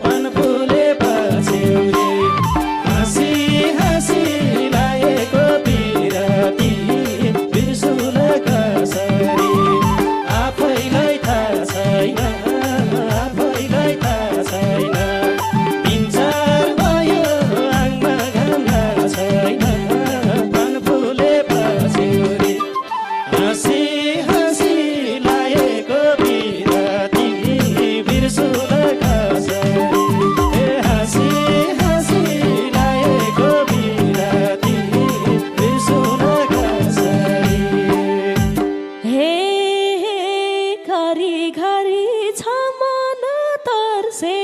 पान फुले पछ्यौरी हाँसी हाँसी लागेको बिरती बिर्सुल कसरी आफैलाई थाहा छैन आफैलाई थाहा छैन पिन्चार भयो आङमा घाम छैन पान फुले पछ्यौरी हाँसी हाँसी लागेको बिरती बिर्सुल कसरी हाँसी हाँसी लागेको बिरती बिर्सुल कसरी हे घरी घरी छ मन तर्से